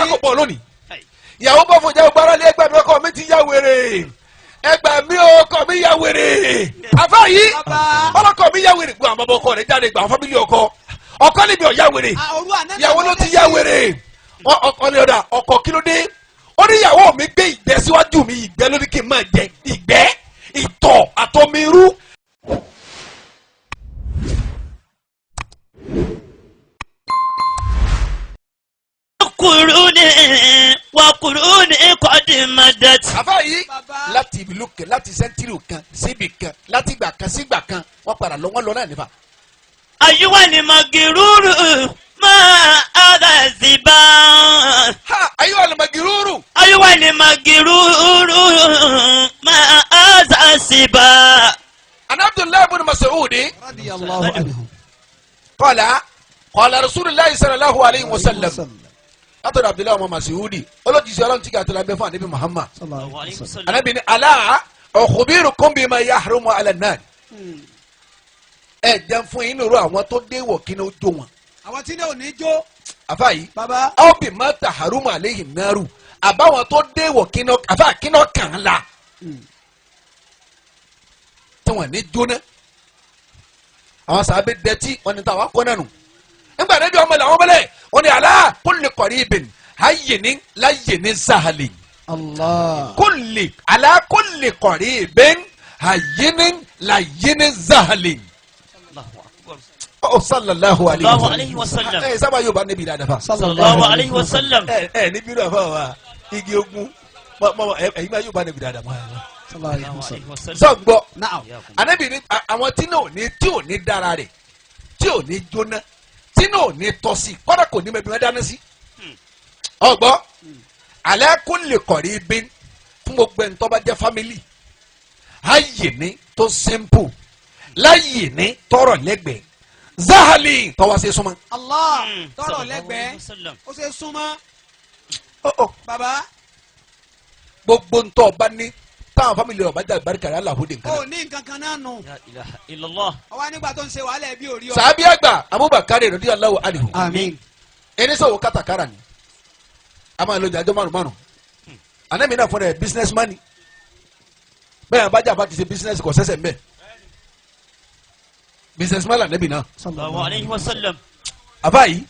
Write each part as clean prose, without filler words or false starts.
Kọ́dà kò bọ̀ lónìí. Ìyàwó bọ̀ fún ìjà gbára lé ẹgbàá mi ọkọ mi ti ya wèrè. Ẹgbàá mi ọkọ mi ya wèrè. Àfa yìí ọlọ́kọ mi ya wèrè. Gbọ́ àwọn bàbá ọkọ rẹ̀ jáde gbà àwọn fámìlì ọkọ. Ọkọ níbi ọ̀ya wèrè. Ìyàwó ló ti ya wèrè. Ọkọ ní ọ̀dà ọkọ kí ló dé? Ó ní ìyàwó mi gbé ìgbẹ́ síwájú mi ìgbẹ́ lórí kí n máa jẹ ìgbẹ́ ìtọ̀ àtomirú. Wàkùrúni kọ́dí madat. Àfáà yìí láti ìlú kan láti sẹ́ńtírì kan síbi kan láti ìgbà kan sígbà kan wọ́n padà lọ wọ́n lọ náà nífà. Àyíwá ni magirúurú máa ara zìbá. Ha àyíwá ni magirúurú. Àyíwá ni magirúurú máa ara zìbá. An Abdullahi ibn Mas'ud. Radiyallahu anhu. Qala qala Rasulullahi sallallahu alayhi wa sallam. Látọ̀dọ̀ Abdullahi ọmọ Mas'udi olójúṣe ọlọ́run tí kì í àtọ́lá bẹ́ fún anabi Muhammad anabi ni ala ukhbirukum bima yahrumu ala an-nar. Ẹ jẹun fún yín nírú àwọn tó dé wọ̀ kí ni ó jó wọn. Àwọn tí ní ò ní jó. Àfa yìí baba aw bima tahrumu alayhim naru àbáwọn tó dé wọ̀ kí ni àfa kí ni ó kàn án la tí wọn ní jóná. Àwọn sàbẹ̀ dẹ́tí wọn ní táwọn kọ́ nánu ngba ne bi ọmọ la ọmọ lẹ o ni ala kulli qaribin hayyinin layyinin sahalin. Allah. Kulli ala kulli qaribin hayyinin layyinin sahalin. Ọ sallallahu alayhi wa sallam. Ẹ sábà yóò bá níbi dáadáa fa. Sallallahu alayhi wa sallam. Ẹ ẹ níbi rẹ fa wa igi ogun ẹyin bá yóò bá níbi dáadáa ma. Sallallahu alayhi wa sallam. Sọ gbọ́ anabi ni àwọn tí náà ní tí ò ní dára rẹ̀ tí ò ní jóná tí náà ní tọ́sí kọ́dà kò ní mẹ́bí wọn dáná sí. Ọgbọ́ alẹ́ kó lè kọ̀rí bí fún gbogbo ẹni tó bá jẹ́ fámìlì ayè ní tó simple láyè ní tọrọ lẹ́gbẹ̀ẹ́ zahali tọwọ́ sí súnmọ́. Allah tọrọ lẹ́gbẹ̀ẹ́ ó ṣe súnmọ́. Baba. Gbogbo ntọ́ ọba ní táwọn fámìlì ọba jẹ́ àlùbáríkà rẹ̀ aláhùn nǹkan. Ó ní nǹkan kan náà nù. La ilaha illallah. Ọwọ́ nígbà tó ń ṣe wàhálà ẹbí orí ọ. Sàbí àgbà Abubakar radiyallahu anhu. Àmín. Ẹni sọ̀wọ́ kátàkárà ni a máa lo ìdájọ́ márùn márùn. Àná mi náà fún ẹ business man ni. Bẹ́ẹ̀ abájá bá ti ṣe business kò sẹ́sẹ̀ mbẹ́. Business man là nẹ́bì náà. Sallallahu alayhi wa sallam. Àbá yìí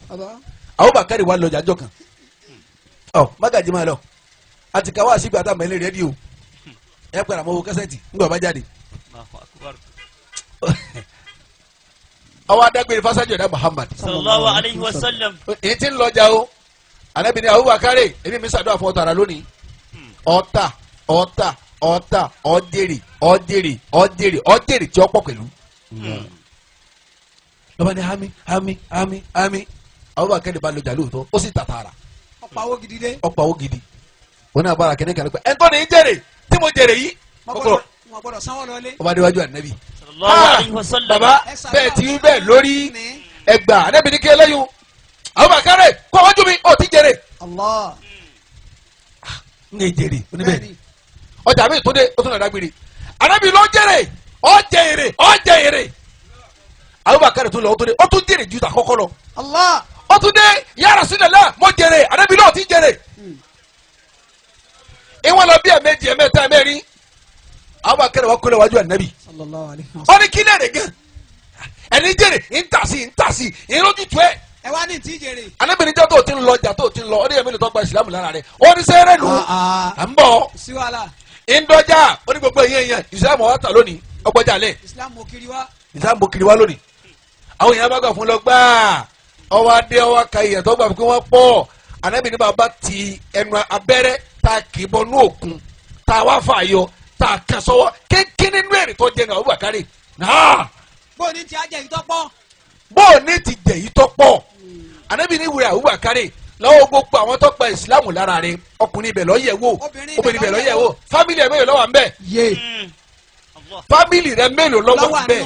Abubakar wà lọ ìdájọ́ kan. Ọ mágàjì máa lọ. Àti káwá àṣìgbà tá a mọ̀ ẹ́ lé rédíò. Ẹ pẹ̀lú àwọn owó kẹsẹ̀tì ńgbà bá jáde. Ọwọ́ adágbére fásitì ọ̀dà Muhammad. Sallallahu alayhi wa sallam. Èyí tí ń lọjà o Ànábì ní Abubakar èmi mi ṣàdúrà fún ọ̀tàrà lónìí. Ọ̀tà ọ̀tà ọ̀tà ọ̀jèrè ọ̀jèrè ọ̀jèrè ọ̀jèrè tí ó pọ̀ pẹ̀lú. Lọ́ba ní hami hami hami hami Abubakar bá lọjà lóòótọ́ ó sì tàtàrà. Ọ̀pọ̀ owó gidi dé. Ọ̀pọ̀ owó gidi. Wọn náà bára kẹ́ni kan pẹ́ ẹ̀ ń tọ́ ni ń jèrè tí mo jèrè yìí kókòrò ọba adéwájú ànábì. Baba bẹ́ẹ̀ tí bẹ́ẹ̀ lórí ẹgbà ànábì ní kí ẹlẹ́yìn Abubakar kó wájú mi ó ti jèrè. N lè jèrè oníbẹ̀ ọjà mi tó dé ó tún lọ dágbére ànábì ló jèrè ó jèrè ó jèrè Abubakar tún lọ ó tún dé ó tún jèrè ju àkọ́kọ́ lọ. Ó tún dé ya Rasulullah mo jèrè ànábì ló ti jèrè. Ìwọ́n lọ bí ẹ̀mẹ́jì ẹ̀mẹ́ta ẹ̀mẹ́rin Abubakar wa kólé wájú ànábì. Ó ní kí lè rè gan ẹni jèrè ń tà sí ìlójútu ẹ. Ẹ wá ní tí jèrè. Ànábì níjọ́ tó ti ń lọ ọjà tó ti ń lọ ó ní ẹ̀mí lè tọ́ gba ìsìlámù lára rẹ̀ ó ní sẹ́rẹ̀ nù à ń bọ̀. Ìdọ́jà ó ní gbogbo èèyàn èèyàn ìsìlámù wa tà lónìí ọgbọ́jà lẹ̀. Ìsìlámù kiri wá lónìí. Àwọn èèyàn bá gbà fún lọ gbáà ọwọ́ adé ọwọ́ aka èèyàn tó gbà fún kí wọ́n pọ̀ Ànábì ní bàbá ti ẹnu abẹ́rẹ́ tá a kì í bọ nú òkun tá a wá fà yọ tá a kàn sọ́wọ́ kéńké nínú èrè tó jẹ ní Abubakar náà. Bó ní ti ajẹ́ yìí tó pọ̀. Bó ní ti jẹ yìí tó pọ̀. Ànábì ní wúrẹ́ Abubakar lọ́wọ́ gbogbo àwọn tó gba ìsìlámù lára rẹ̀ ọkùnrin ibẹ̀ ló yẹ̀ wò obìnrin ibẹ̀ ló yẹ̀ wò fámìlì ẹ̀ mélòó ló wà ńbẹ̀. Fámìlì rẹ̀ mélòó ló wà ńbẹ̀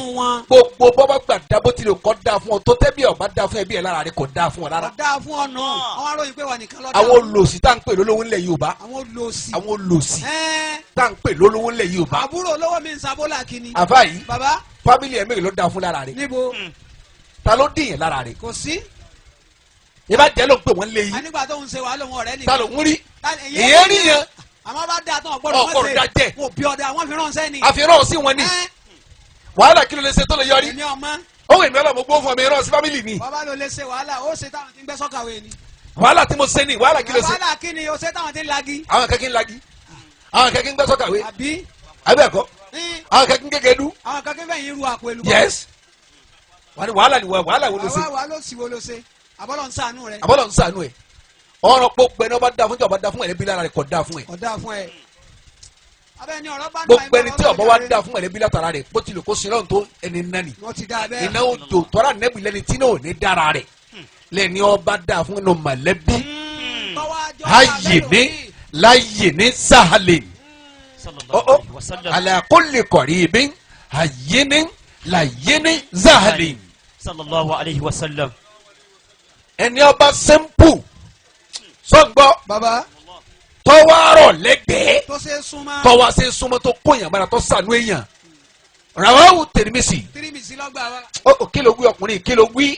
gbogbo bọ́bá gbà dábò tí kò dáa fún ọ tó tẹ́bí ọba dáa fún ẹbí ẹ̀ lára rẹ̀ kò dáa fún ọ rárá. Kò dáa fún ọ nù àwọn aróyìn pé wà nìkan lọ́dà. Àwọn olòṣì tá à ń pè lólówó ńlẹ̀ Yorùbá. Àwọn olòṣì. Àwọn olòṣì tá à ń pè lólówó ńlẹ̀ Yorùbá. Àbúrò olówó mi ń sabólà kínní. Àfáà yìí baba fámìlì ẹ̀ mélòó ló dáa fún lára rẹ̀. Níbo. Ta ló dìyàn lára rẹ̀. Kò sí. Ìbá jẹ́ ló ń pè wọ́n lé yìí. Nígbà tó ń ṣe wàhálà òun ọ̀rẹ́ nìkan. Ta ló ń rí? Ìyẹn rí yẹn. Àmọ́ bá dáa tán ọ̀gbọ́dọ̀ dá jẹ́. Wọ́n bí ọ̀dà wọ́n fi ránṣẹ́ ni. Àfihàn sí wọn ni. Wàhálà kí ló lè ṣe tó lè yọrí? Èmi ọmọ. Ohun èmi ọlọ́mọ gbó fún mi rán sí fámìlì mi. Bàbá ló lè ṣe wàhálà ó ṣe táwọn ti ń gbẹ́ sọ́kàwé ni. Wàhálà tí mo ṣe ni wàhálà kí ló ṣe. Wàhálà kí ni o ṣe táwọn ti ń lagi. Àwọn kẹ́kẹ́ ń lagi. Àwọn kẹ́kẹ́ ń gbẹ́ sọ́kàwé. Àbí. Àbí ẹ̀kọ́. Àwọn kẹ́kẹ́ ń gẹ́gẹ́ dú. Àwọn kẹ́kẹ́ fẹ́ yín ru àpò èlùbọ́. Yes. Wàhálà ni wàhálà wo ló ṣe. Wàhálà ló sì wo ló ṣe. Àbọ̀lọ̀ ń ṣàánú rẹ̀. Àbọ̀lọ̀ ń ṣàánú ẹ̀. Ọ̀rọ̀ pọ̀ gbẹ́ni ọba dá fún tí ọba dá fún ẹ̀lẹ́bí lára rẹ̀ kò dá fún ẹ̀. Kò dá fún ẹ. Gbogbo ẹni tí ọba wa dá fún ẹ̀lẹ́bí látara rẹ̀ bó tilẹ̀ kó sin lọ́run tó ẹni nání. Iná òjò tọ́ra nẹ́bí lẹ́ni tí náà ò ní dára rẹ̀ lẹ́ni ọba dá fún ẹnu mọ̀lẹ́bí. Láyé ní láyé ní sàhálẹ̀. Ala kulli qaribin hayyinin layyinin zahalin. Sallallahu alayhi wa sallam. Ẹni ọba sẹ́ńpù sọ́gbọ́ baba tọwárọ̀ lẹ́gbẹ̀ẹ́ tọwá ṣe súnmọ́ tó kóyàn bára tó sànú èèyàn Rawahu Tirmisi. Tirmisi lọ́gbà wa. Ó kí ló wí ọkùnrin kí ló wí.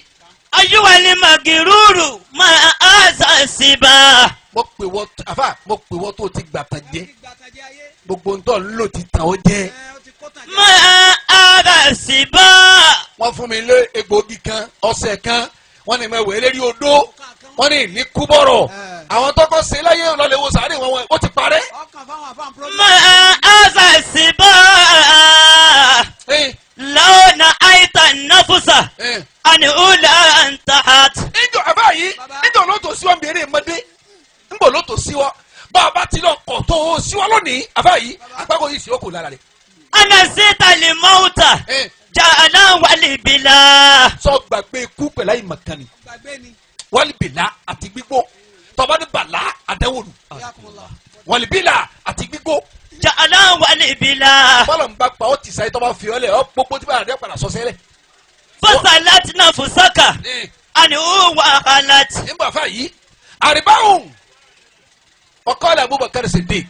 Ayúwẹ̀lì màgìrúurù máa àṣà síbà. Mo pè wọ́n àfà mo pè wọ́n tó ti gbà tán jẹ́ gbogbo ntọ́ ń lò ti tàn ó jẹ́. Máa àṣà síbà. Wọ́n fún mi lé egbòogi kan ọ̀sẹ̀ kan wọ́n ní mẹ́wẹ̀ẹ́ lérí odó wọ́n ní ní kúbọ̀rọ̀ àwọn tọkọ ṣe láyé ọlọ́lẹ̀ wo sàárè wọn ó ti parẹ́. Máa àṣà síbà. Lọ́nà àìtàn náfùsà àni ùlà ń tàhát. Níjọ àbá yìí níjọ ló tó síwọ́ mbèrè mọ́dé ńbọ̀ ló tó síwọ́ bá a bá ti lọ kọ̀ tó síwọ́ lónìí àbá yìí àgbákò yìí sì ó kò lára rẹ̀. Ana sita lè mọ́wútà jàǹdà wàlì bìlà. Sọ gbàgbé ikú pẹ̀lú àyè màkàn ni wàlì bìlà àti gbígbó tọ́ba ní bàlá àdẹ́wòlù wàlì bìlà àti gbígbó. Jàǹdà wàlì bìlà. Bọ́lá ń bá pa ọ́ tì sáyé tọ́ba fi ọ́ lẹ̀ ọ́ gbogbo tí bá rẹ̀ padà sọ sẹ́lẹ̀. Fasalat nafusaka ani uwa halat. Nígbà fà yìí àríbáhùn ọkọ́lẹ̀ Abubakar Siddiq.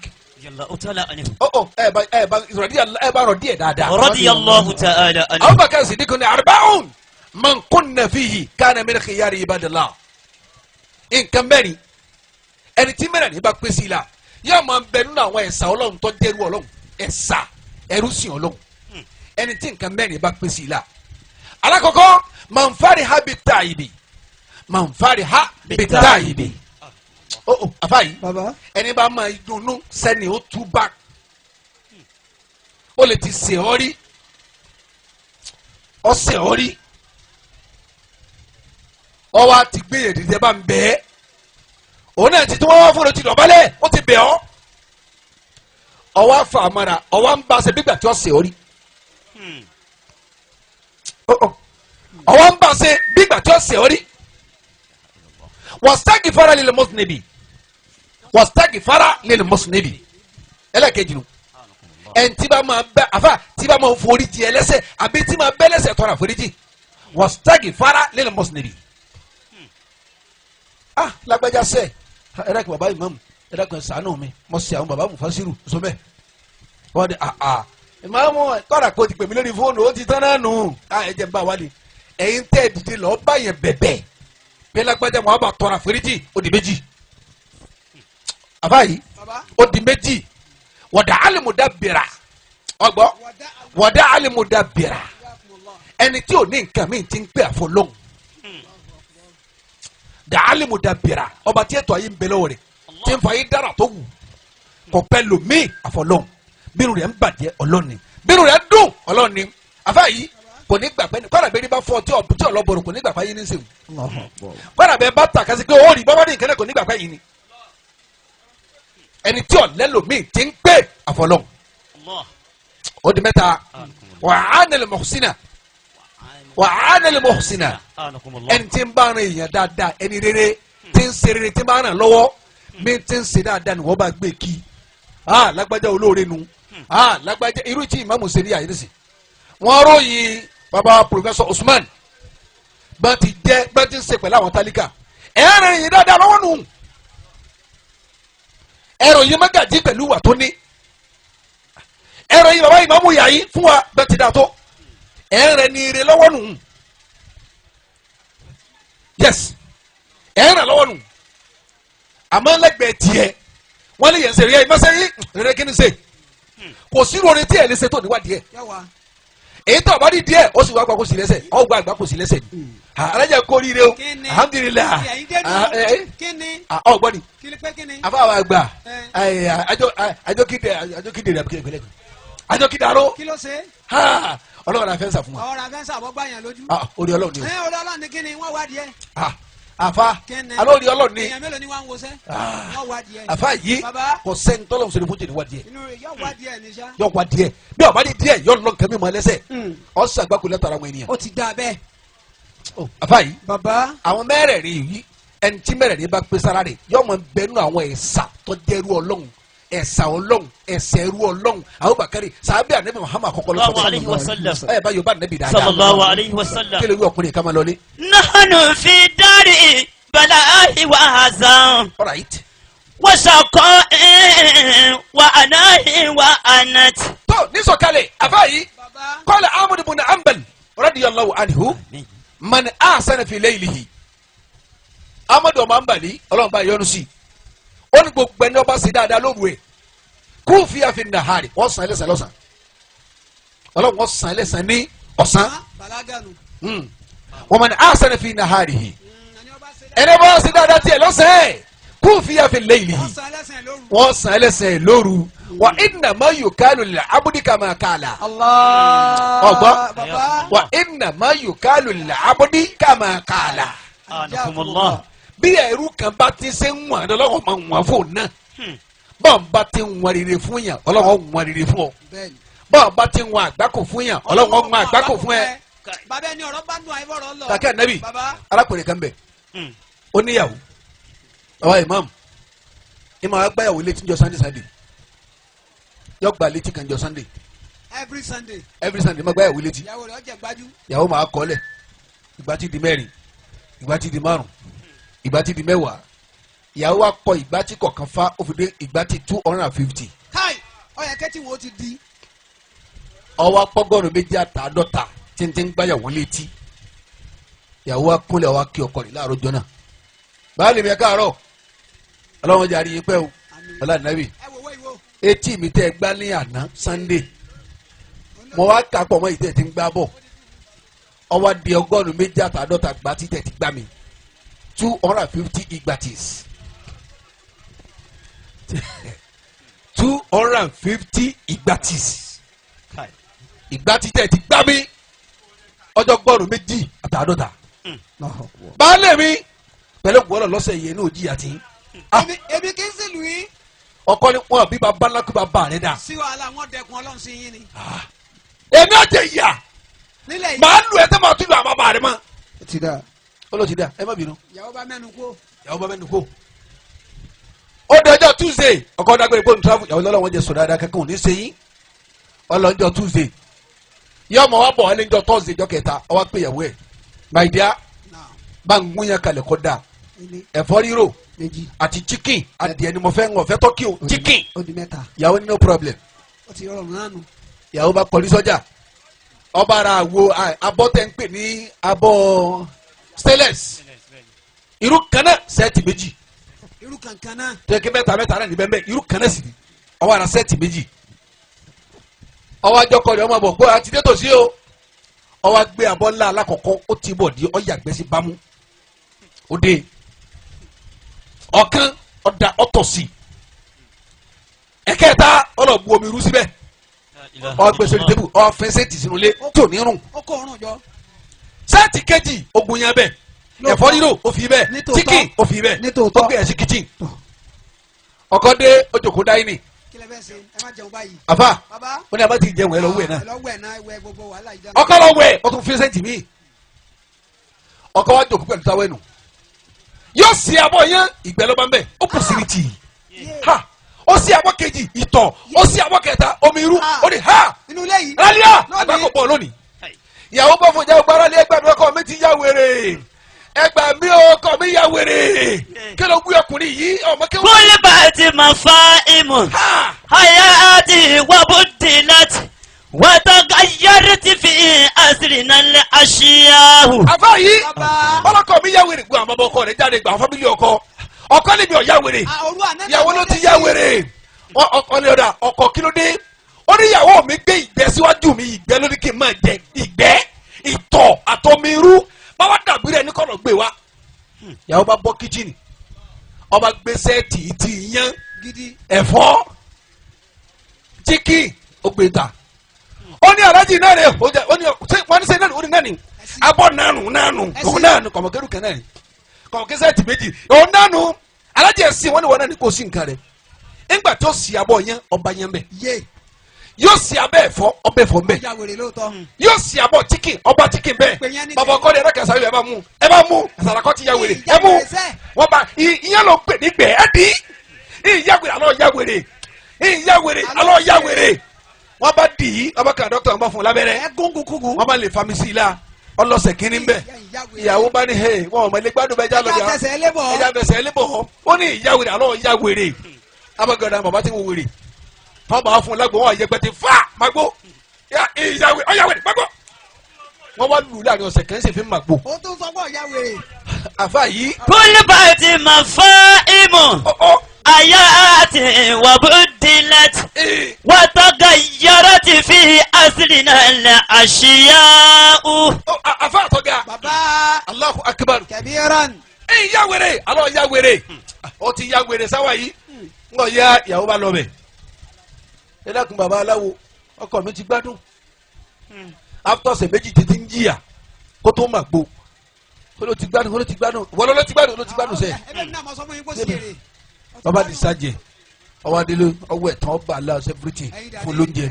Ẹ bá rọ díẹ̀ dáadáa. Radiyallahu ta'ala anhu. Abubakar Siddiq ní àríbáhùn man kunna fihi kana min khiyari ibadillah. Nǹkan mẹ́rin ẹni tí mẹ́rin ní bá pèsè sí la yóò máa bẹ nínú àwọn ẹ̀sà ọlọ́run tó dẹ́rù ọlọ́run ẹ̀sà ẹrú sìn ọlọ́run ẹni tí nǹkan mẹ́rin bá pèsè sí la. Alákọ̀ọ́kọ́ man fariha bit-taibi man fariha bit-taibi àfa yìí ẹni bá máa dunnú sẹ́ni ó túbà ó lè ti sè ọ́ rí ó sè ọ́ rí ọ wá ti gbé yèdìdẹ bá ń bẹ́ ẹ́ òun náà ti tí wọ́n wá fún un ti dọ̀bálẹ̀ ó ti bẹ̀ ọ́ ọ wá fà á mọ́ra ọ wá ń bá a ṣe bí gbà tí ó sè ọ́ rí ọ wá ń bá a ṣe bí gbà tí ó sè ọ́ rí wastagfara lil musnibi wastagfara lil musnibi ẹlẹ́kejì nu ẹn tí bá máa bẹ àfa tí bá máa foríjì ẹlẹ́ṣẹ̀ àbí tí máa bẹ lẹ́ṣẹ̀ tọrọ àforíjì wastagfara lil musnibi. Ah lágbájá sẹ ẹ dákun bàbá ìmáàmù ẹ dákun ẹ ṣàánú mi mo ṣe àwọn bàbá mufasiru sọmẹ wọn di àà ìmáàmù kọ́ra kó ti pè mí lórí fóònù ó ti tán náà nù ẹ jẹ́ n bá wa ni ẹ̀yin tẹ́ dìde lọ́ọ́ bá yẹn bẹ̀bẹ̀ bẹ́ẹ̀ lágbájá wọn bá tọrọ àforíjì ó di méjì àbáyé ó di méjì wọ̀dà alimuda bìrà ọgbọ́ wọ̀dà alimuda bìrà ẹni tí ò ní nǹkan mi ti ń pè àfọlọ́hún dà alimuda bìrà ọba tí ètò ayé ń bẹ lọ́wọ́ rẹ̀ tí ń fa ayé dára tó wù kò pẹ́ lòmíì àfọlọ́hún bínú rẹ̀ ń bàjẹ́ ọlọ́ni bínú rẹ̀ ń dùn ọlọ́ni àfáàyí kò ní gbàgbẹ́ ni kọ́nà bẹ́ẹ̀ ni bá fọ́ tí ọlọ́bọ̀rọ̀ kò ní gbàgbẹ́ yín ní sèwù kọ́nà bẹ́ẹ̀ bá tà kásí pé ó rí bọ́bá ní ìkẹ́lẹ́ kò ní gbàgbẹ́ yín ni ẹni tí ọ̀lẹ́lòmíì ti ń pè àfọlọ́hún ó di mẹ́ta wà á nílẹ̀ mọ̀ọ́sínà wà á nílẹ̀ mọ̀ọ́sínà ẹni tí ń bá rìn èèyàn dáadáa ẹni rere tí ń ṣe rere tí ń bá rìn lọ́wọ́ mi ti ń ṣe dáadáa ni wọ́n bá gbé kí ah lágbájá olóore nu ah lágbájá irú tí ìmáàmù ṣe ní àyè wọ́n ròyìn baba Professor Usman bá ti jẹ́ bá ti ń ṣe pẹ̀lú àwọn tálíkà ẹ̀rìn yìí dáadáa lọ́wọ́ nù ẹ̀rọ yìí mọ́gàjí pẹ̀lú wà tó ní ẹ̀rọ yìí baba ìmáàmù yà yìí fún wa bá ti dà tó ẹ̀rìn ní ire lọ́wọ́ nù yes Ẹ̀ ràn lọ́wọ́ nù. Àmọ́ lẹ́gbẹ̀ẹ́ tiẹ̀ wọ́n lè yẹn ṣe rí ẹ̀ ìmọ̀ṣẹ́ yín rere kí ni ṣe. Kò sí orin tí ẹ̀ lè ṣe tó níwádìí ẹ̀. Èyí tó àbá ní díẹ̀ ó sì wá gbà kó sí lẹ́sẹ̀ ọ̀ gba àgbà kó sí lẹ́sẹ̀ ni. Alájà kó oríire o alhamdulilayi ọgbọ́n ni àfa àwọn àgbà àjọkídé rẹ̀ àjọkídé aró ọlọ́run la fẹ́ sà fún wa. Ọ̀rọ̀ afẹ́ sà bọ́ gbàyàn lójú. Orí ọlọ́run ni o. Orí ọlọ́run ni kíni wọ́n wá díẹ̀. Àfa alọ́ orí ọlọ́run ni. Èèyàn mélòó ni wọ́n ń wọṣẹ́ wọ́n wá díẹ̀. Àfa yìí kò sẹ́ni tọ́lọ́run sọ̀rọ̀ fún jẹ̀dí wá díẹ̀. Inú yọ wá díẹ̀ ní sá. Yọ wá díẹ̀ bí ọba ní díẹ̀ yọ lọ nkẹ́mi mọ́ ẹlẹ́sẹ̀ ọ̀sán àgbákò lẹ́tọ̀ ara wọn ènìyàn. Ó ti dà bẹ́ẹ̀. Àfa yìí àwọn mẹ́rẹ̀ẹ̀rin yìí ẹni tí mẹ́rẹ̀ẹ̀rin bá pé sára rẹ̀ yọ mọ bẹnu àwọn ẹ̀sà tó jẹ́rú ọlọ́run ẹ̀sà ọlọ́run ẹ̀sà ẹrú ọlọ́run Abubakar sàbẹ̀ anabi Muhammad àkọ́kọ́ lọ́sọ̀rọ̀ ẹ̀ bá yorùbá anabi dáadáa sallallahu alayhi wa sallam kí ló wí ọkùnrin kama lọlé. nahanu fi dari balahi wa hazan. All right. wa shaqa'in wa anahi wa anat. Tó nísọ̀kalẹ̀ àfa yìí qala Ahmad ibn Hanbal radiyallahu anhu man ahsana fi laylihi Ahmad ọmọ Hanbali ọlọ́run bá yọ́nú sí i ó ní gbogbo ẹni ọba ṣe dáadáa lóru ẹ̀ kú fi àfi nàhárì wọ́n san ẹlẹ́sàn lọ́sàn ọlọ́run wọ́n san ẹlẹ́sàn ní ọ̀sán wọ́n man ahsana fi naharihi ẹni ọba ṣe dáadáa tiẹ̀ lọ́sàn ẹ̀ kú fi àfi laylihi wọ́n san ẹlẹ́sàn lóru wa innama yukalu lil abdi kama kala ọgbọ́n wa innama yukalu lil abdi kama kala bí ẹrú kan bá ti ṣe ń wọ̀n ọlọ́wọ́ máa ń wọ̀n fún un náà bọ́n bá ti ń wọ̀n rere fún yàn ọlọ́wọ́ ń wọ̀n rere fún ọ bọ́n bá ti ń wọ̀n àgbákò fún yàn ọlọ́wọ́ ń wọ̀n àgbákò fún ẹ. Bàbá ẹni ọ̀rọ̀ bá dùn àìbọ̀rọ̀ lọ. Kàkẹ́ ànábì arákùnrin kan bẹ̀ ó níyàwó bàbá imam ìmọ̀ agbáyàwó létí jọ Sunday Sunday yọ gba létí kan jọ Sunday. Every Sunday. Every Sunday máa gbáyàwó létí. Ìyàwó rẹ̀ ọ̀jẹ̀ gbájú. Ìyàwó máa kọ́lẹ̀ ìgbà tí di mẹ́rin ìgbà tí di márùn ìgbà tí di mẹ́wàá ìyàwó wa kọ ìgbà tí kọ̀ọ̀kan fa ó fi dé ìgbà tí 250. Káì ọyẹ kẹ́tì wo ti di. Ọwọ́ apọ́gọ́rùn méjì àtàádọ́ta títí ń gbáyàwó létí ìyàwó wa kúnlẹ̀ wa kí ọkọ rẹ̀ láàárọ̀ jọ náà báyìí mi káàárọ̀ ọlọ́run jàre yín pẹ́ o ọlọ́run etí mi tẹ́ gbá ní àná Sunday mo wá kà pọ̀ mọ́ ìtẹ́ tí ń gbá bọ̀ ọwọ́ di 250 gbá títẹ̀ tí gbá mi 250 igbatis 250 igbatis ìgbà títẹ̀ tí gbá mi ọjọ́ 250. Baálé mi pẹ̀lú gbọ́dọ̀ lọ́sẹ̀ yìí ní òjì àti. Èmi kì í sì lù yín. Ọkọ ni wọn bí bàbá ńlá kú bàbá rẹ dà. Sí wàhálà wọn dẹkun Ọlọ́run sí yín ni. Èmi ò jẹ ìyà màá lù ẹ tẹ́ màá tún lù àwọn bàbá rẹ mọ́. Ó ti dà. Ó lọ ti dà ẹ má bínú. Ìyàwó bá mẹ́nu kó. Ìyàwó bá mẹ́nu kó. Ó dọjọ́ Tuesday ọkọ dágbére kó n travel ìyàwó lọ́lọ́ wọn jẹ sọ dáadáa kankan ò ní ṣe yín ọlọ́njọ́ Tuesday yọ ọmọ wa bọ̀ wálé njọ́ Thursday jọ́ kẹta ọwọ́ pé ìyàwó ẹ̀ my dear bá ń gún yẹn kalẹ̀ kọ́ da ẹ̀fọ́ rírò àti chicken adìẹ ni mo fẹ́ ń ọ̀fẹ́ tọ́kì o chicken ìyàwó ní no problem ìyàwó bá kọrí sọ́jà ọba ara wo abọ́ tẹ́ ń pè ní abọ́ stainless irú kan náà sẹ́ẹ̀tì méjì irú kankan náà tẹ́kí mẹ́ta mẹ́ta náà ní bẹ́ẹ̀ bẹ́ẹ̀ irú kan náà sì ni ọwọ́ ara sẹ́ẹ̀tì méjì ọwọ́ àjọkọ̀ rẹ̀ ọmọ bọ̀ pé àti dé tòsí o ọwọ́ gbé abọ́ ńlá alákọ̀ọ́kọ́ ó ti bọ̀ di ọ̀yàgbẹ́ sí bámú ó dé ọ̀kan ọ̀dà ọ̀tọ̀sí ẹ̀kẹta ọlọ́ọ̀bu omi rú síbẹ̀ ọgbẹ́ sórí tébù ọ̀fẹ́ sẹ́ẹ̀tì sínú ilé tí ò ní rùn sẹ́ẹ̀tì kejì ogun yẹn bẹ́ẹ̀ ẹ̀fọ́ rírò ó fi bẹ́ẹ̀ chicken ó fi bẹ́ẹ̀ ó gbé ẹ̀ sí kitchen ọkọ dé ó jókòó dáínì àfà ó ní abá ti jẹun ẹ lọ wẹ̀ náà ọkọ lọ wẹ̀ ó tún fi sẹ́ǹtì míì ọkọ wa jókòó pẹ̀lú táwẹ́nù yóò sí abọ́ yẹn ìgbẹ́ ló bá ń bẹ̀ ó kù sí ní tì ha ó sí abọ́ kejì ìtọ̀ ó sí abọ́ kẹta omi irú ó ní ha rálíà àgbákò pọ̀ lónìí ìyàwó bá fún ìyàwó gbára lé ẹgbàá mi ọkọ mi ti yá wèrè ẹgbàá mi ọkọ mi yá wèrè kí ló gbé ọkùnrin yìí ọmọ kí. kúlẹ̀ bá ti máa fa ìmọ̀ àyà àti ìwà bó di láti وتغيرت في أسرنا الأشياء. Àfáà yìí ọlọ́kọ mi yá wèrè gbọ́ àwọn bàbá ọkọ rẹ̀ jáde gbà àwọn fámìlì ọkọ ọkọ lèmi ọ̀ yá wèrè ìyàwó ló ti yá wèrè ọkọ ní ọ̀dà ọkọ kí ló dé ó ní ìyàwó mi gbé ìgbẹ́ síwájú mi ìgbẹ́ ló ní kí n máa jẹ ìgbẹ́ ìtọ̀ àtọmi irú báwa dàbí rẹ̀ ní kọ̀nà gbé wa ìyàwó bá bọ́ kíchìnì ọba gbé sẹ́ẹ̀tì ti yán ẹ̀fọ́ chicken ó gbé ta ó ní alájì náà rẹ̀ ó ní wọ́n ní sẹ́yìn náà ó ní náà ní abọ́ nánu nánu òun nánu kọ̀mọ̀kẹ́rù kan náà ní kọ̀mọ̀kẹ́ sẹ́ẹ̀tì méjì òun nánu alájì ẹ̀sìn wọ́n ní wọ́n náà ní kò sí nǹkan rẹ̀ ńgbà tó sì abọ́ yẹn ọba yẹn bẹ̀ yóò sì abẹ́ ẹ̀fọ́ ọbẹ̀ ẹ̀fọ́ bẹ̀ yóò sì abọ́ chicken ọba chicken bẹ́ẹ̀ bàbá ọkọ rẹ̀ ẹ̀rọ kẹsàn-án ẹ bá mú ẹ bá mú àsàràkọ́ ti ya wèrè ẹ mú wọ́n bá ìyẹn ló pè nígbẹ̀ ẹ dì í ìyá wèrè alọ́ ya wèrè ìyá wèrè alọ́ ya wèrè wọ́n bá dì í ọba kan dọ́kítà wọ́n bá fún un lábẹ́rẹ́ wọ́n bá lè fami sí i la ọlọ́sẹ̀ kínní bẹ̀ ìyàwó bá ní hey wọn ò mọ ilé gbádùn bẹ́ẹ̀ já lọ bí ẹja fẹsẹ̀ ẹlẹ́bọ̀ ó ní ìyá wèrè alọ́ ya wèrè abagada bàbá ti wo wèrè wọ́n bá fún un lágbo wọn àyẹ̀pẹ̀ ti fa magbo ìyá wèrè ọ̀yà wèrè magbo wọ́n wá lù láàrin ọ̀sẹ̀ kan ṣe fi magbo. ó tún sọ pé ọ̀yà wèrè. Àfáà yìí. Kúlùbàtì máa fọ́ ìmọ̀ àyà àti wàbúdìlẹ̀tì wàtọ́gà yàrá ti fi àṣìlìnà lẹ̀ àṣìyá. Àfáà tọ́ga. Bàbá. Allahu akbar. Kabiran. Ìyá wèrè alọ́ ya wèrè ó ti ya wèrè sáwà yìí ń lọ ya ìyàwó bá lọ bẹ̀. Ẹ dákun bàbá aláwo ọkọ mi ti gbádùn after ọ̀sẹ̀ méjì títí ń jìyà kó tó mà gbó ó ló ti gbádùn ó ló ti gbádùn wọ́n ló ti gbádùn ó ló ti gbádùn sẹ́ẹ̀. Bàbá di sájẹ ọwọ́ adélé ọwọ́ ẹ̀tàn ọba aláwọ̀ sẹ́fúrìtì fún lóúnjẹ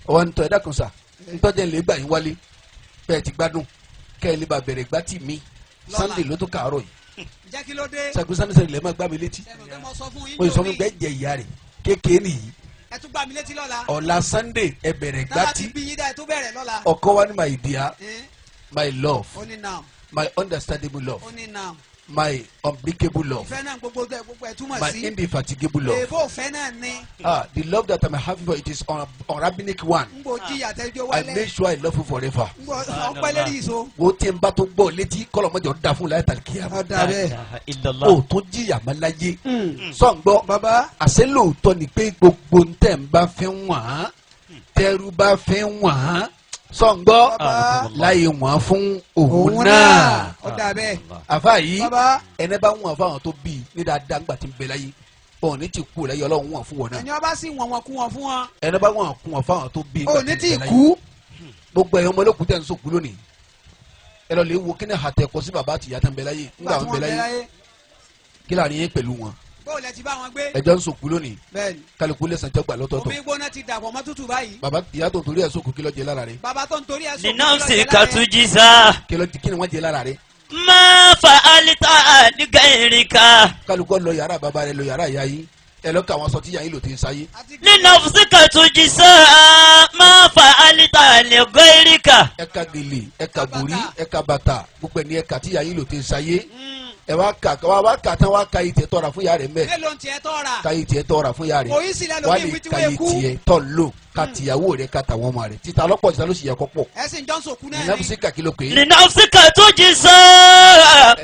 ọwọ́ ntọ́ ẹ dákun sà ntọ́jẹ́ lè gbà yín wálé bẹ́ẹ̀ ti gbádùn kẹ́ ẹ lè ba bẹ̀rẹ̀ gbá tì mí Sunday ló tó kàárọ̀ yìí sàgbé Sunday sẹ́yìn lẹ́ẹ̀ má gbá mi létí mo sọ fún gbẹ́ jẹ ìyá rẹ̀ kékeré nìyí ọ̀la Sunday ẹ bẹ̀rẹ̀ gbá tí ọkọ wa ní my dear my love my understandable love my unbreakable love my indefatigable love the love that I'm having for it is unrabbinic one. I make sure I love you forever. Wo tí n bá tó gbọ́ létí kọ́lọ́mọdé ọ̀dà fún láyé tàbí kíá o tó jìyà má láyé sọ̀ngbọ́ àṣẹ lóòótọ́ ni pé gbogbo ntẹ̀ ń bá fẹ́ wọ̀n tẹ́rù bá fẹ́ wọ̀n sọ̀ngbọ́ láyé wọ̀n fún òun náà. Àfáà yìí ẹni bá wọ̀n fáwọn tó bí ní dáadáa ńgbà tí ń bẹ láyé bọ́ọ̀ ní ti kú láyé ọlọ́run wọ̀n fún wọn náà. Ẹni ọba sì wọ̀n wọn kú wọn fún wọn. Ẹni bá wọ̀n kú wọn fáwọn tó bí ńgbà tí ń bẹ láyé. Gbogbo ẹ̀yọ́ ọmọ olókùn tẹ̀ ń sòkú lónìí ẹ lọ lè wo kí ni àtẹ̀kọ́ sí bàbá àtìyá tẹ̀ ń bẹ láyé ńgbà wọn bẹ láyé kí láàrin yín pẹ̀lú wọn. Ẹjọ́ ń sòkú lónìí kálukú lẹ́sàn jẹ́ gbà lọ́tọ̀ọ̀tọ̀. Omi gbóná ti dàpọ̀ mọ́ tútù báyìí. Bàbá ìyá tó ń torí ẹ̀ sòkú kí ló jẹ lára rẹ̀. Bàbá tó ń torí ẹ̀ sòkú kí ló jẹ Linafsi lára rẹ̀. katujiza. Kí ni wọ́n jẹ lára rẹ̀. Ma fa'alta ligairika. Kálukú lọ yàrá bàbá rẹ̀ lọ yàrá ìyá yín ẹ lọ kà wọn sọ tí ìyá yín lò ti ń sáyé. Linafsi katujiza ma fa'alta ligairika. Ẹ ka gèlè ẹ ka borí ẹ ka bàtà gbogbo ẹni ẹ kà tí ìyá yín lò ti ń sáyé. Ẹ wá kà wá kà tán wá ka ìtẹ̀ tọ́ra fún yàrá rẹ̀ mbẹ́. Mélòó tiẹ̀ tọ́ra. Ka ìtẹ̀ tọ́ra fún yàrá rẹ̀. Wá lè ka ìtẹ̀ tọ́ lò ka tìyàwó rẹ̀ ka tàwọn ọmọ rẹ̀ títa lọ́pọ̀ títa ló sì yẹ kọ́ pọ̀. Ẹ̀sìn Johnson kú náà ni. Linafsi kàkí ló pé. Linafsi katujiza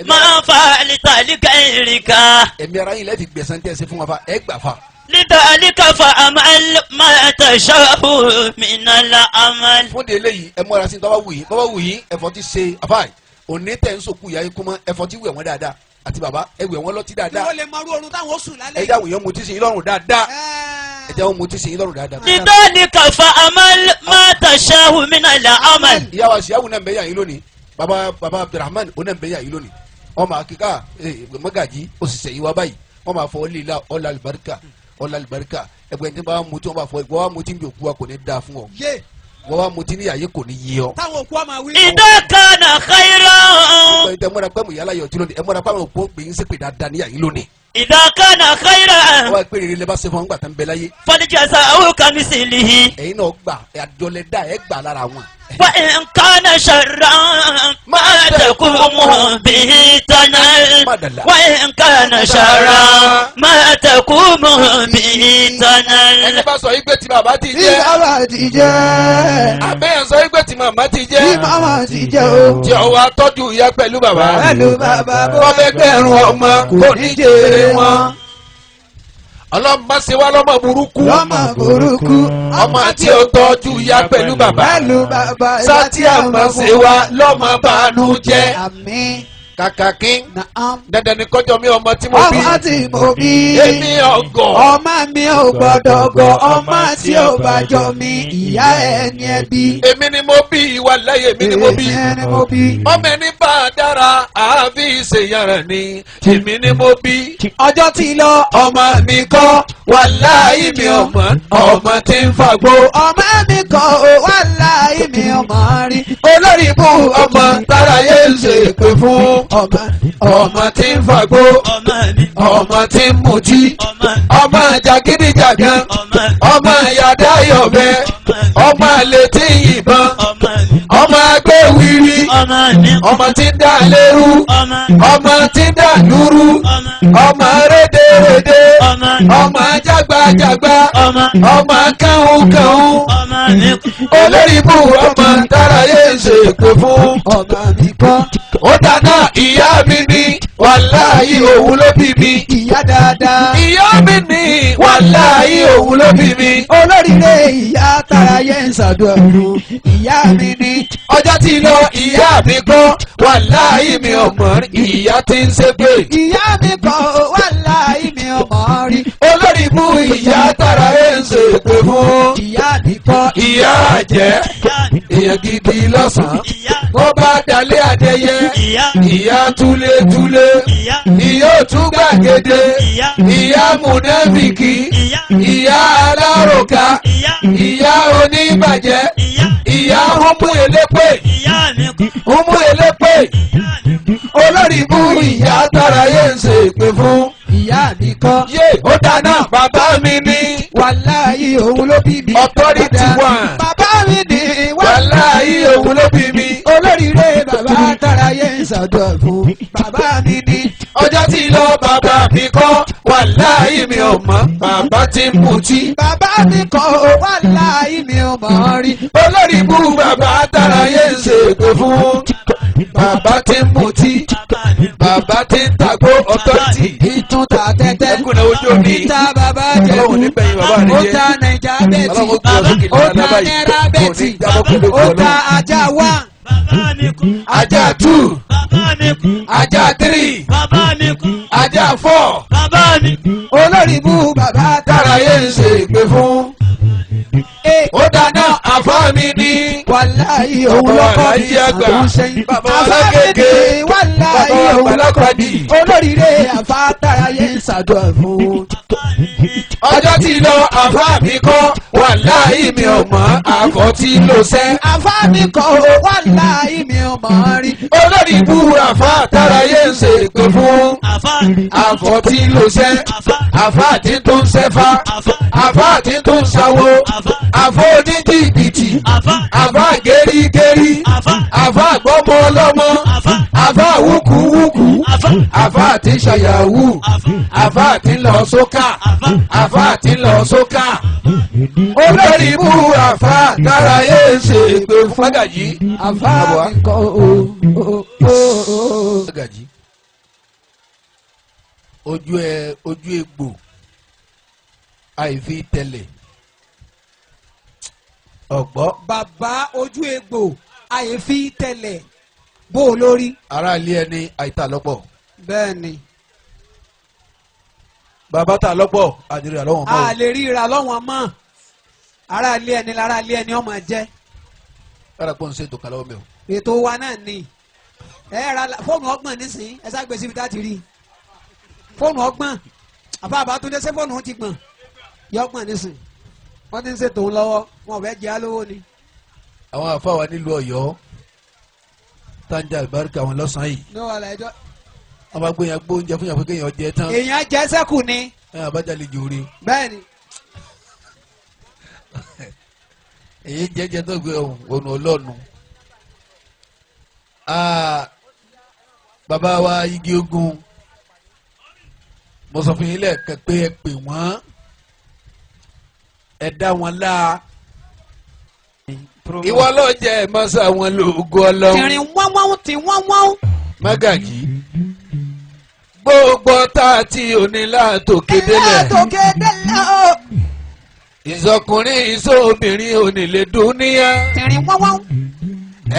ma fa'alta ligairika. Ẹ̀mí ara yín lẹ́ẹ̀fi gbẹ̀sán tẹ́ ẹ ṣe fún wa fa ẹ gbà fa. Lidhalika fa'amal ma tasha'u minal amal. Fún de eléyìí ẹ mọ́ra sí tọ́wọ́ wù yín tọ́wọ́ wù yín ẹ̀fọ́ ti ṣe àfáà òní tẹ̀ ń sòkú ìyá yín kú mọ́ ẹ̀fọ́ ti wẹ̀ wọ́n dáadáa àti bàbá ẹ wẹ̀ wọ́n lọ́tí dáadáa. Kí wọ́n lè mọ irú oorun táwọn ó sùn lálẹ́. Ẹ jẹ́ àwọn èèyàn mutí sí yín lọ́rùn dáadáa. Ẹ jẹ́ àwọn mutí sí yín lọ́rùn dáadáa. Lidhalika fa'amal ma tasha'u minal amal. Ìyá wa ṣìyàwó náà ń bẹ yà yín lónìí bàbá bàbá Abdulrahman ó náà ń bẹ yà yín lónìí ọmọ akíkà mọ́gàjì òṣìṣẹ́ yìí wá báyìí wọ́n máa fọ lílá ọ̀là àlùbáríkà ọ̀là àlùbáríkà ẹgbẹ́ ní bá mutí wọ́n bá fọ ìgbọ́ wa mutí ń bí òkú wa kò ní dáa fún ọ wọ́n wá mutí níyàyé kò ní yé ọ. Táwọn òkú ọmọ wí. Idha kana khayran. Ẹ múra pẹ́ mu yàrá yọ̀ tí lónìí ẹ múra pẹ́ mu òkú gbẹ̀yìn sépè dáadáa níyàyé lónìí. Idha kana khayran. Wọ́n á pè rere lẹ́bàá ṣe fún wọn gbà tán bẹ láyé. Faljaza'u kamithlihi. Ẹ̀yin náà gbà àjọlẹ̀ dá ẹ gbà lára wọn. Wa in kana sharran ma taqumu bihi tanal. Wa in kana sharran ma تقوم به تنل. Ẹni bá sọ igbe tí bàbá ti Tí jẹ́. bàbá ti jẹ́. Àbẹ́yẹn sọ igbe tí màmá ti Tí jẹ́. màmá ti jẹ́ o. Tí ọwọ́ atọ́jú ìyá pẹ̀lú bàbá. Pẹ̀lú bàbá bó. Bọ́bẹ́gbẹ̀rún ọmọ kò ní jèrè wọn. Ọlọ́run má ṣe wá lọ́mọ burúkú. Lọ́mọ burúkú. Ọmọ tí ó tọ́jú ìyá pẹ̀lú bàbá. Pẹ̀lú bàbá. Sátí àmọ́ ṣe wá lọ́mọ bànújẹ́. Àmín. Kàkà kí Naam. dandan ni kọjọ mi ọmọ tí mo bí. Ọmọ tí mo bí. Èmi ọgọ. Ọmọ mi ò gbọ́dọ̀ gọ̀. Ọmọ tí ò bá jọ mi, ìyá ẹni ẹbí. Èmi ni mo bí ìwà láyé èmi ni mo bí. Èmi ni mo bí. Ọmọ ẹni bá a dára àbí ìṣèyànràn ni èmi ni mo bí. Ọjọ́ ti lọ. Ọmọ mi kọ́ wàláhì mi ọmọ ọmọ tí ń fagbó. Ọmọ mi kọ́ o, wàláhì mi ọmọ rí. Olórí ibú ọmọ tára yé ń ṣe pé fún. Ọmọ Ọmọ tí ń fagbó Ọmọ mi. ọmọ tí ń mutí Ọmọ. ọmọ jàgídíjàgan Ọmọ. ọmọ yàdáyọ̀bẹ ọmọ àlè tí ń yìnbọn Ọmọ mi. ọmọ agbẹ́wìrì Ọmọ mi. ọmọ tí ń dá lérú Ọmọ. ọmọ tí ń dá lúrú Ọmọ. ọmọ rédèrèdè Ọmọ. ọmọ jágbajàgba Ọmọ. ọmọ kánhúnkánhún Ọmọ mi. olórí ibú ọmọ tára yé ń ṣe èpè fún. ọmọ mi kọ́. Ó dáná ìyá mi ní wàláhì òun ló bí mi. Ìyá dáadáa. Ìyá mi ní wàláhì òun ló bí mi. Olóríire ìyá tara yẹ ń ṣàdúrà fún. Ìyá mi ni. Ọjọ́ tí lọ ìyá mi kọ́ wàláhì mi ò mọ̀ rí ìyá tí ń ṣépè. Ìyá mi kọ́ o, wàláhì mi ọmọ rí. Olórí ibú ìyá tára yé ń ṣe èpè fún. Ìyá mi kọ́. Ìyá àjẹ́ èèyàn gidi lọ́sàn-án. Ìyá. Bó bá dalé adéyẹ Ìyá. ìyá túlétúlé Ìyá. ìyá òtún gbàgede Ìyá. ìyá mùnẹ́fìkì Ìyá. ìyá aláròká Ìyá. ìyá oníbàjẹ́ Ìyá. ìyá húnmú elépè Ìyá mi kọ́. húnmú elépè Ìyá mi kọ́. olórí ibú ìyá tára yé ń ṣe ìpè fún. Ìyá mi kọ́. Yé ó dáná bàbá mi ní Wàláhì òun ló bí mi. Authority one. Bàbá mi ni. Wàláhì òun ló bí mi. Olóríire bàbá tara yẹ ń ṣàdúrà fún. Bàbá mi ni. Ọjọ́ tí lọ bàbá mi kọ́ wàláhì mi ò mọ̀ bàbá tí ń mutí. Bàbá mi kọ́ o, wàláhì mi ò mọ̀ rí. Olórí ibú bàbá tára yé ń ṣe èpè fún. Bàbá tí ń mutí bàbá tí ń tagbó authority. Ìtúta tẹ́tẹ́. Ẹkùnà ojú omi. Ìta bàbá jẹ̀bú. Ọlọ́run ní gbẹ̀yìn bàbá rẹ̀ Ó jẹ́. ta Naija bẹ́ẹ̀tì. Ọlọ́run ó gbé ọ sókè Ó dáadáa ta báyìí. náírà Kò ní bẹ́ẹ̀tì. jábọ́ pẹ̀lú Ó ta Ọlọ́run. ajá wá. Bàbá mi kọ́. Ajá two Bàbá mi kọ́. ajá three Bàbá mi kọ́. ajá four Bàbá mi kọ́. Olórí ibú bàbá tára yé ń ṣe èpè fún. Ee. Ó dáná àfá mi ní. Wàláhì òun lọ́kọ́ mi Bàbá àgbà. tó ń ṣẹ́yìn. Bàbá Àfá mi alágége. ni wàláhì Bàbá òun lọ́kọ́ mi. àgbàlagbàdì. Olóríire àfá tara yẹ ń ṣàdúrà fún. Ọjọ́ tí lọ àfá mi kọ́ wàláhì mi ò mọ̀ àfọ̀ tí ló sẹ́. Àfá mi kọ́ o, wàláhì mi ò mọ̀ rí. Olórí ibú àfá tára yé ń ṣe èpè fún. Àfá. Àfọ̀ tí ló sẹ́. Àfá. Àfá tí tó ń sẹ́fá. Àfá. Àfá tí tó ń sawo. Àfá. Àfọ̀ oníjìbìtì. Àfá. Àfá gẹ́rígẹ́rí. Àfá. Àfá gbọ́mọ ọlọ́mọ. Àfá. Àfá wúkúwúkú. Àfá. Àfá tí ń ṣàyàwó. Àfá. Àfá tí ń lọ sókà. Àfá. Àfá tí ń lọ sókà. Olórí ibú àfá tára yé ṣe èpè fún. Mágàjí. Àfá mi kọ́ o, o, o, o. Mágàjí. Ojú ẹ ojú egbò àìfi tẹ̀lẹ̀ ọ̀gbọ́ Bàbá ojú egbò àyèfi tẹ̀lẹ̀ bó o lórí. ará ilé ẹni àìta lọ́pọ̀ Bẹ́ẹ̀ ni. bàbá ta lọ́pọ̀ àdìrẹ́ àlọ́wọ̀n mọ́ A lè ríra lọ́wọ́n mọ́. Ará ilé ẹni lára ilé ẹni ọmọ jẹ́. kára pọ̀ ń ṣe ètò kàlọ́wọ́ mi o. Ètò wa náà ni. Ẹ ra fóònù ọgbọ̀n nísìnyí ẹ sá gbé síbi tá a ti rí i. Fóònù ọgbọ̀n àbá àbátúndé ṣé fóònù ti gbọ̀n yọ ọgbọ̀n nísìnyí. Wọ́n ti ń ṣètò òun lọ́wọ́ wọn ò fẹ́ jẹ́ alówó ni. Àwọn àfa wa nílùú Ọ̀yọ́ tanja ìbáríkà wọn lọ́sàn-án yìí Ní wàhálà ẹjọ́. wọ́n bá gbé yẹn gbó oúnjẹ fún yàn pé kéèyàn jẹ tán Èèyàn jẹ́ sẹ́kù ni. ẹ̀ àbájáde jòrè Bẹ́ẹ̀ ni. èyí jẹjẹ tó gbé ọ̀nà ọlọ́nu. Bàbá wa igi ogun Mo sọ fún yín lẹ́ẹ̀kan pé ẹ pè wọ́n, ẹ dá wọn láà. Ìwọ ló jẹ́ mọ́sá wọn lóògùn Ọlọ́run. Tìrìn wọ́n wọ́n tí wọ́n wọ́n. Mágàjì gbogbo tá a ti onílà tòkè délẹ̀. Látòkè délẹ̀ o. Ìsọkùnrin ìsọobìnrin onílé dúníyà. Tìrìn wọ́n wọ́n.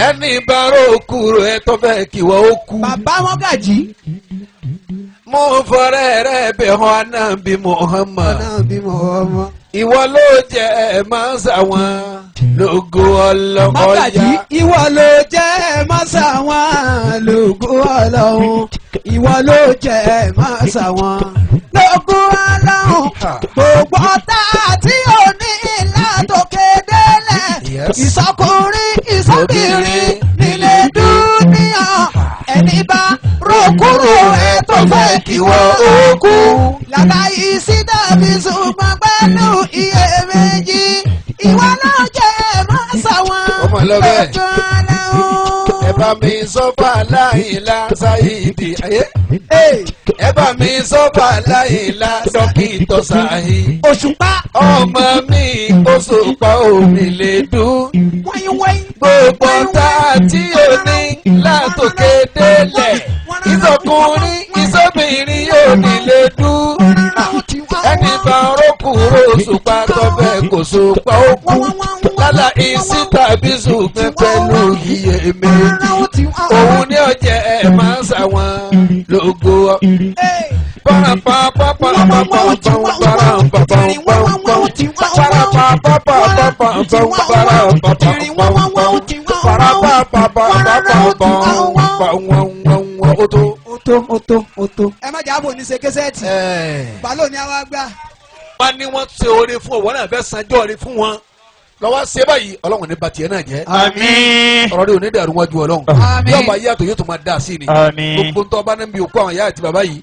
Ẹni bá rò kúrò ẹ tó fẹ́ kí wọ́n ó kú. Bàbá Mọ́gàjì. Mo fọrẹ́ rẹ̀ bẹ̀ hàn Ànábì Muhammad. Ànábì Muhammad. Ìwọ ló jẹ́ mọ́sá wọn lógo Ọlọ́run. Mọ́gàjì ìwọ ló jẹ́ mọ́sá wọn lógo Ọlọ́run. Ìwọ ló jẹ́ mọ́sá wọn lógo Ọlọ́run. Gbogbo ọ̀tá tí ò ní látòkè délẹ̀. Ìsọkùnrin ìsọbìnrin nílé dúníyà. Ẹni bá ròkúrò ẹ tó fẹ́ kí wọ́n ó kú. Làlàyé sí dàbí ṣùgbọ́n pẹ̀lú iyèméjì. Ìwọ ló jẹ́ mọ́sá wọn lógo Ọlọ́run. Ẹ bá mi sọ́fà láìla sáyidi ayé. Ẹ bá mi sọ́fà láìla dókítà sáyidi. Òṣùpá. Ọmọ mi òṣùpá omi lè dùn. Wáyúwáyú. Gbogbo tá a tí ò ní látòkè délẹ̀. Ìsọkùnrin ìsọbìnrin yóò ní lè dùn. Ẹni bá rókùrò òṣùpá tọ́fẹ̀ kò ṣùpá ó kú. Lálá ìsí tàbí ṣùgbọ́n pẹ̀lú iyèméjì. Òun ní ọ̀jẹ̀ ẹ̀ máa ń ṣàwọn lógo. Ẹ má jábọ̀ ní ṣe késẹ́ẹ̀tì. Bàálò ni àwa gbà. Wọ́n ní wọ́n ṣe oore fún ọ, wọ́n náà fẹ́ sanjọ́ oore fún wọn. Lọ́wọ́ ṣe báyìí, Ọlọ́run ní ba tiẹ̀ náà jẹ́. Àmín. Ọ̀rọ̀ rẹ̀ ò ní dàrú wájú Ọlọ́run. Àmín. Yóò bá yàtọ̀ yóò tún máa dà sí ni. Àmín. Gbogbo ń tọ́ bá níbi òkú àwọn ìyá àti bàbá yìí,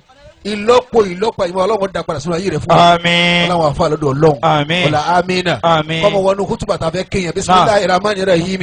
ìlọ́po ìlọ́po àyìnbó Ọlọ́run dá padà sínú ayé rẹ̀ fún wa. Àmín. Ọlọ́run àfa lọ́dọ̀ Ọlọ́run. Àmín. Ọlá amínà. Àmín. Kọ́mọ wọnú kútùbà tá a fẹ́ kéèyàn. Bismillahir rahmanir rahim.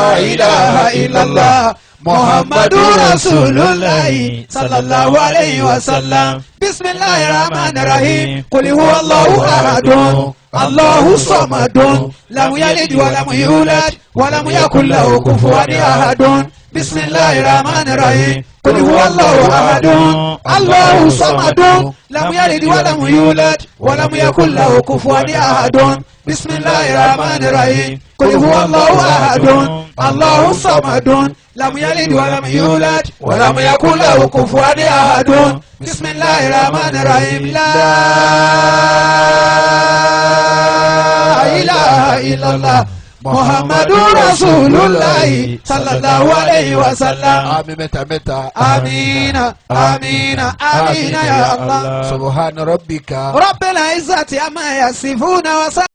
La ilaha illallah Muhammadu Rasulullah sallallahu alayhi wa sallam. Bismillahir rahmanir rahim. Qul huwa Allahu ahadun. Allahu samadun. Lam yalid wa lam yulad wa lam yakul lahu kufuwan ahadun. Bismillahir rahmanir rahim. Qul huwa Allahu ahadun. Allahu samadun. Lam yalid wa lam yulad wa lam yakul lahu kufuwan ahadun. Bismillahir rahmanir rahim. Qul huwa Allahu ahadun. Allahu samadun. Lam yalid wa lam yulad wa lam yakul lahu kufuwan ahadun. Bismillahir rahmanir rahim. La ilaha illallah Muhammadu Rasulullah sallallahu alayhi wa sallam. Àmín mẹ́ta mẹ́ta. Amina, amina, amina ya Allah. Subhana rabbika. Rabbil izzati amma yasifuna wa.